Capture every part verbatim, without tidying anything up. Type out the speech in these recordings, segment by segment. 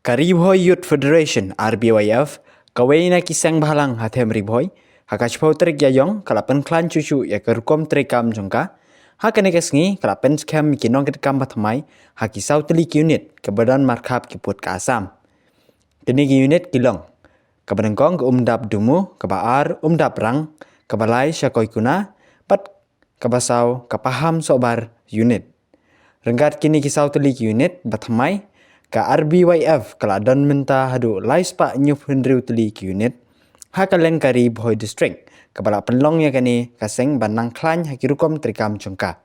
Ka Ri Bhoi Youth Federation, R B Y F, kawei na ki seng bhalang ha them Ri Bhoi, ha ka shiphew tarik Ïaïong ka la pynkhlaiñ shuh shuh ïa ka rukom treikam jong ka. Ha kane ka sngi ka la pynskhem ïa ki nongkitkam bathymmai ha ki saw tylli ki unit kaba don markhap ki pud ka Assam. Kine ki unit ki long: kaba nyngkong ka Umdap Dumu, kaba ar Umdap Rang, kaba lai Shakoikuna, bad kaba saw ka Paham Sohbar unit. Ryngkat kine ki saw tylli ki unit bathymmai, ka R B Y F ka la don mynta haduh lai spah hynñiew phew hynriew tylli ki unit ha ka lyngkari Bhoi District, kaba la pynlong ïa kane ka seng ban nang khlaiñ ha ki rukom treikam jong ka.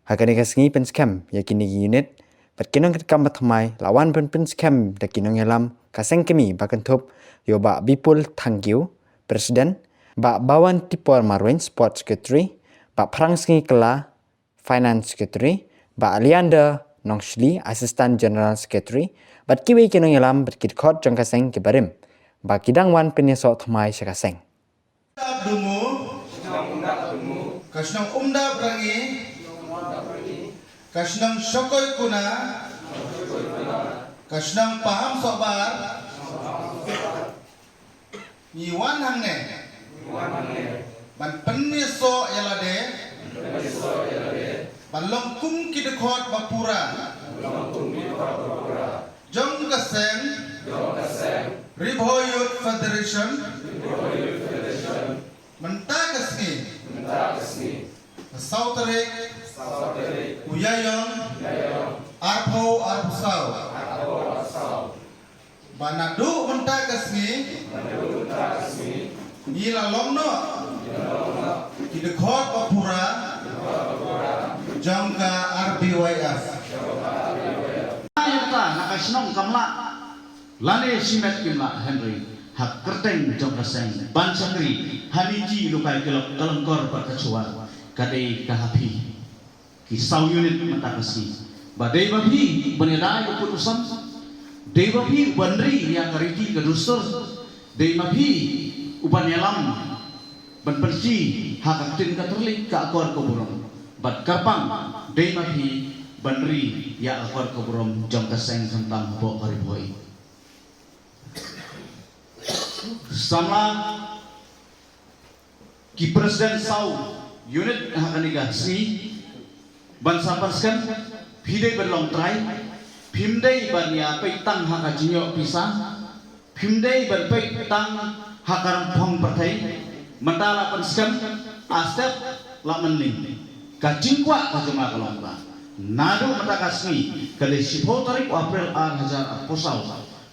Ha kane ka sngi pynskhem ïa kine ki unit bad ki nongkitkam bathymmai la wan ban pynskhem da ki nongïalam ka seng kmie, ba kynthup ïa u Bah Bipul Thangkhiew, President, Bah Bawan Tipor Marwein, Sports Secretary, Bah Phrangsngi Kylla, Finance Secretary, Bah Leander Nongshli, Assistant General Secretary, bad kiwei ki nongïalam bad ki dkhot jong ka seng kiba rim, ba ki dang wan pynïasoh thymmai sha ka seng. Umdap Dumu, ka shnong Umdap Rangi, ka shnong Shakoikuna, ka shnong Paham Sohbar, ngi wan hangne ban pynïasoh ïa lade ban long kum ki dkhot ba pura jong ka seng Ri Bhoi Youth Federation. Mynta ka sngi, ka saw tarik u Ïaïong, arphew arphew saw, ba naduh mynta ka sngi ngi la long noh ki dkhot ba pura jong ka R B Y F. Ïa kata na ka shnong kam lah lane shimet kim lah, hynrei ha kyrteng jong ka seng ban shakri ha Niji Lukai Kilok, ka Lyngkor bad ka Jowar, ka dei ka ha phi ki saw unit mynta ka sngi. Ba dei ma phi ban ïada ïa u pud u sam, dei ma phi ban ri ïa ka riti ka dustur, dei ma phi u ban ïalam ban pynshi ha ka ktien ka thylliej, ka akor ka burom, bad kyrpang dei ma phi ban ri ïa ka akor ka burom jong ka seng, khamtam hapoh ka Ri Bhoi. Samla ki president saw unit ha kane ka sngi ban sa pynskhem, phi dei ban long trai, phim dei ban ïa peit tang ha ka jingïoh pisa, phim dei ban peit tang ha ka rangphong pyrthei. Mynta la pynskhem, a step la mynning. Ka jingkwah ka jong nga ka long ba naduh mynta ka sngi, ka dei shiphew tarik u April ar hajar arphew saw,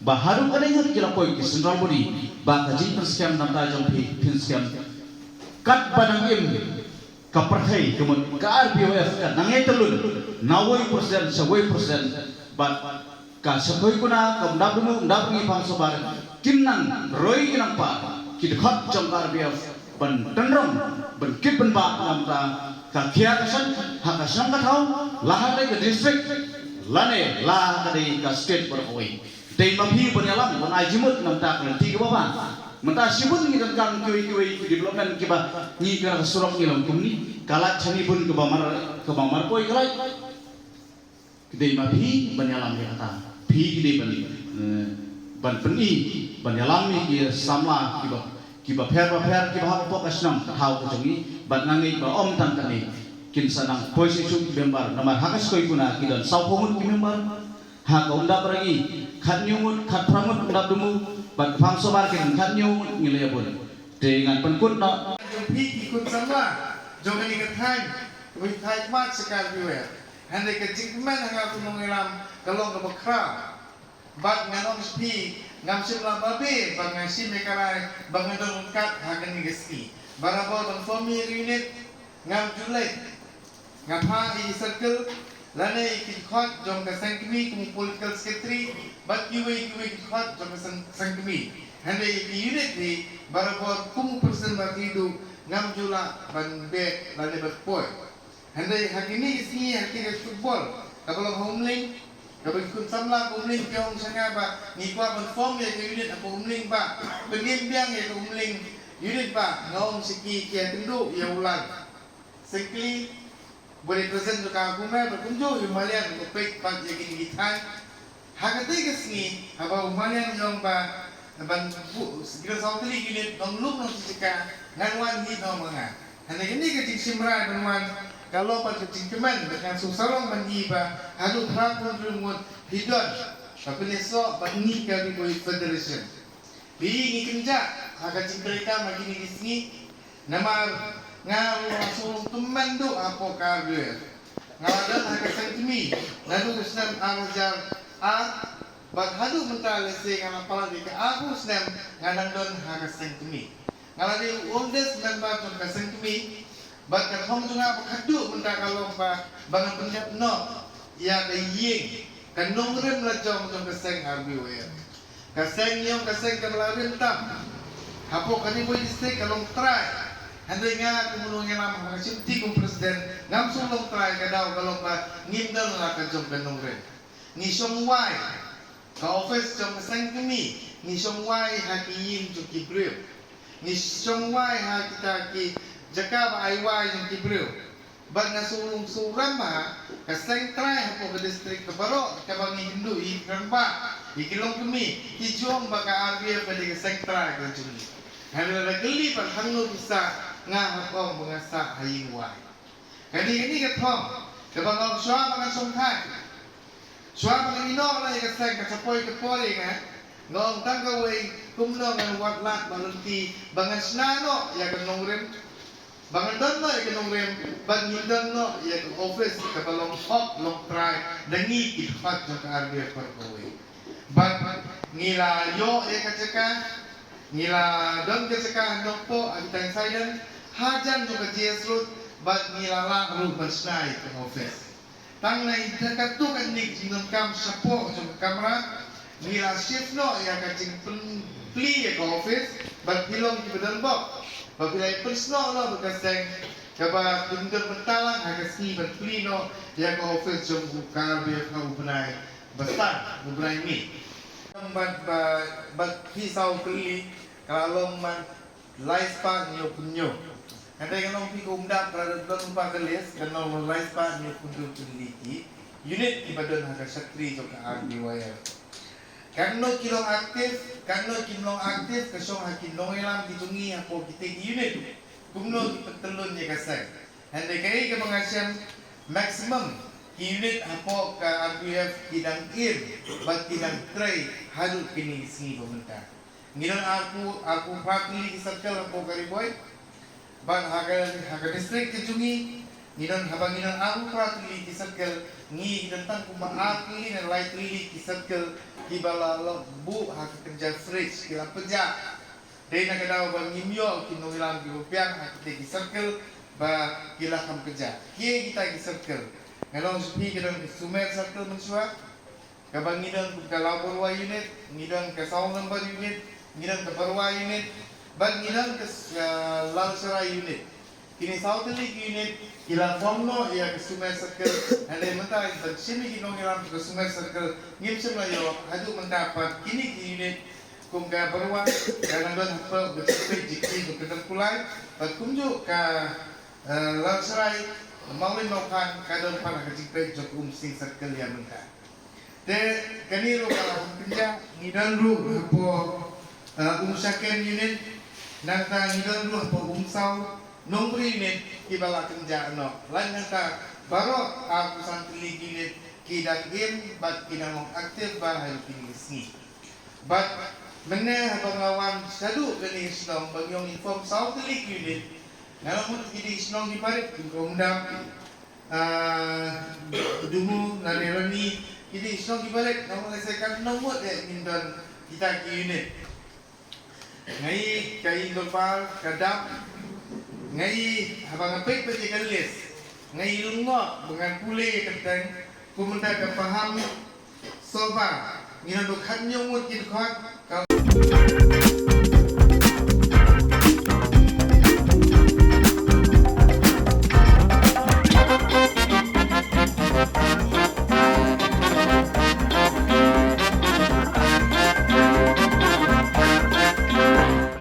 ba haduh ka dei ngut ki la poi ki central body, ba ka jingpynskhem namar jong phi phin skhem. Katba dang im ka pyrthei ka mut ka R B Y F ka nang ïai tylun na wei percent sha wei percent, bad ka Shakoikuna, ka Umdap Dumu, Umdap Rangi, Paham Sohbar kin nang roi kin nang pah ki dkhot jong ka R B Y F ban tynrong, ban kit ban bah namar ka khia ka shan ha ka shnong ka thaw, la ha ka dei ka district lane la ha ka dei ka state baroh kawei. Dei ma phi ban ïalam ban ai jingmut namar ka lynti kaba bha. Mynta shibun ngi donkam kiwei kiwei ki development kiba ngi kren ka surok ngi long kumne, ka lait shane bun kaba mar, kaba mar poi ka lait. Ki dei ma phi ban ïalam ïa kata. Phi ki dei ban, eh, ban pyni, ban ïalam ïa ki samla kiba, kiba pher ba pher kiba hap hapoh ka shnong ka thaw ka jong ngi, bad nga ngeit ba ym tang kane kin sa nang poi shisha ki member, namar ha ka Shakoikuna ki don sawphew ngut ki member, ha ka Umdap Rangi khathynñiew ngut, khatphra ngut Umdap Dumu, bad Paham Sohbar ki don khathynñiew ngut, ngi la ïa bun. Te ngan pynkut noh. Jong phi ki khun samla jong kane ka thaiñ, kaba thaiñ khmat sha ka R B Y F. Hynrei ka jingkmen ha nga kum u nongïalam ka long kaba khraw. Bad ngan ong sha phi, ngam shym la babe ba nga shim ïa ka rai ba ngan don ryngkat ha kane ka sngi. Barabor ban form ïa ka unit ngam ju leit. Nga phah ïa ki circle lane ïa ki dkhot jong ka seng kmie kum u political secretary bad kiwei kiwei ki dkhot jong ka seng, seng kmie. Hynrei ïa ki unit hi barabor kum u president ba ki duh ngam ju lah ban beh lane ban poi. Hynrei ha kine ki sngi ha kine ki football kaba long ha Umling, kaba ki khun samla ka Umling ki ong sha nga ba ngi kwah ban form ïa ka unit ha ka Umling ba, pynïeng biang ïa ka Umling unit ba, nga ong sha ki, ki ïakynduh ïa u Lai Syngkli, ba dei president jong ka Umling, ba kumjuh ïa u Maliang, ba peit pat ïa kine ki thaiñ. Ha katei ka sngi, haba u Maniang u ong ba ban buh, ki don saw tylli ki unit, nonglum nongshim jaka, ngan wan hi nong ma nga. Hynrei kane ka jingshim rai ban wan ka long pat ka jingkmen, bad ngan sngewsarong ban ïohi ba haduh phra phew hynriew ngut hi don ba pynïasoh bad ngi ka Ri Bhoi Youth Federation. Phi, ngi kynjah ha ka jingtrei kam ha kine ki sngi. Namar nga ruh nga sngewlong tymmen duh hapoh ka R B Y. Nga la don ha ka seng kmie naduh u snem ar hajar ar, bad haduh mynta lehse nga la palat ïa ka arphew snem nga dang don ha ka seng kmie. Nga la dei u oldest member jong ka seng kmie, bad ka thong jong nga ba khatduh mynta ka long ba, ba ngan pyndep noh ïa ka ïing, ka nongrim la jong jong ka seng R B Y. Ka seng ngi ong ka seng kaba la rim tam hapoh ka Ri Bhoi District, ka long trai. Hynrei nga kum u nongïalam ha ka shimti kum president, ngam shu long trai, ka daw ka long ba ngim don la ka jong ka nongrim. Ngi shong wai, ka office jong ka seng kmie, ngi shong wai ha ki ïing jong ki briew. Ngi shong wai ha kita ki jaka ba ai wai jong ki briew. Bad nga sngewlong sngewrem ba ka seng trai hapoh ka district ka baroh kaba ngi kynduh, ïa ki rangbah, ïa ki longkmie, ki ju ong ba ka R B Y ka dei ka seng trai ka jong ngi. Hynrei lada kylli pat hangno phi sah, nga hap ong ba nga sah ha ïing wai. Kane, kane ka thong kaba nga ong shuwa ba ngan shongthait, shuwa ba ngan ïeh noh ïa ka seng, ka sa poi ka por ïa nga, nga ong tang kawei, kumno ngan wad lad bad lynti ba ngan shna noh ïa ka nongrim, ba ngan don noh ïa ka nongrim, bad ngin don noh ïa ka office kaba long hok long trai da ngi ki dkhot jong ka R B Y baroh kawei. Bad ngi la ïoh ïa ka jaka, ngi la don ka jaka ha Nongpoh, ha Kitaiñ Saiden, hajan jong ka G S Road, bad ngi la lah ruh ban shna ïa ka office. Tang na ïa katto katne ka jingdonkam shapoh jong ka kamra, ngi la shift noh ïa ka jingpynplie ïa ka office, bad phi long kiba don bok ba phi la ïa pynsnoh noh bad ka seng, kaba phin don bynta lang ha ka sngi ban plie noh ïa ka office jong u ka R B Y ha u bnai ba san, u bnai May. Bad ba, bad phi saw tylli, ka la long man lai spah hynñiew phew hynñiew. Hynrei ngan ong phi, ka Umdap ka la don lypa ka list, ka long lai spah hynñiew phew hynriew tylli ki unit kiba don ha ka shakri jong ka R B Y. Katno ki long active, katno kim long active, ka shong ha ki nongïalam ki jong ngi hapoh kitei ki unit, kumno ki pyntyllun ïa ka seng. Hynrei kaei kaba nga shem, maximum ki unit hapoh ka R B Y ki dang im bad ki dang trei haduh kine ki sngi ba mynta. Ngi don arphew, arphew phra tylli ki circle hapoh ka Ri Bhoi. Bad ha ka, ha ka district ka jong ngi, ngi don, haba ngi don arphew phra tylli ki circle, ngi don tang kumba ar tylli ne lai tylli ki circle kiba la, la buh ha ka kynja fridge, ki la pynjah. Dei na ka daw ba ngim ïoh ki nongïalam kiba biang ha kitei ki circle ba ki la kham pynjah. Kiei kita ki circle? Nga ong sha phi, ka don ka Sumer Circle mynshuwa, kaba ngi don ka Lawbyrwa unit, ngi don ka Saw Number unit, ngi don ka Byrwa unit, bad ngi don ka, ah, Lalsharai unit. Kine saw tylli ki unit ki la form noh ïa ka Sumer Circle. Hynrei mynta ban shim ïa ki nongïalam ka Sumer Circle ngim shym la ïoh. Haduh mynta pat kine ki unit kum ka Byrwa ka dang don hapoh ka jingpeit jong ka Dkhar Kulai, bad kumjuh ka, eh, Lalsharai, Mawlai Mawkhan ka don pat ha ka jingpeit jong ka Umsning Circle ïa mynta. Te kane ruh ka la kham kynjah, ngi don ruh hapoh, eh, Umshaken unit, nangta ngi don ruh hapoh Umsaw, Nongbri unit kiba la kynjah noh. Lait nangta baroh arphew san tylli ki unit ki dang im bad ki dang long active bha ha kine ki sngi. Bad mynne haba nga wan shaduh kane ka shnong ba ngi ong inform saw tylli ki unit, nga la mut kine ki shnong kiba rit kum ka Umdap, ah, Dumu, Narirani, kine ki shnong kiba rit, nga mut lehse katno ngut eh ngin don kita ki unit. Nga ïohi ka ïing dorbar ka dap. Nga ïohi haba nga peit pat ïa ka list, nga ïohi lyngngoh ba ngan pule ïa ka kyrteng, kum mynta ka Paham Soba, ngi don khathynñiew ngut ki dkhot, ka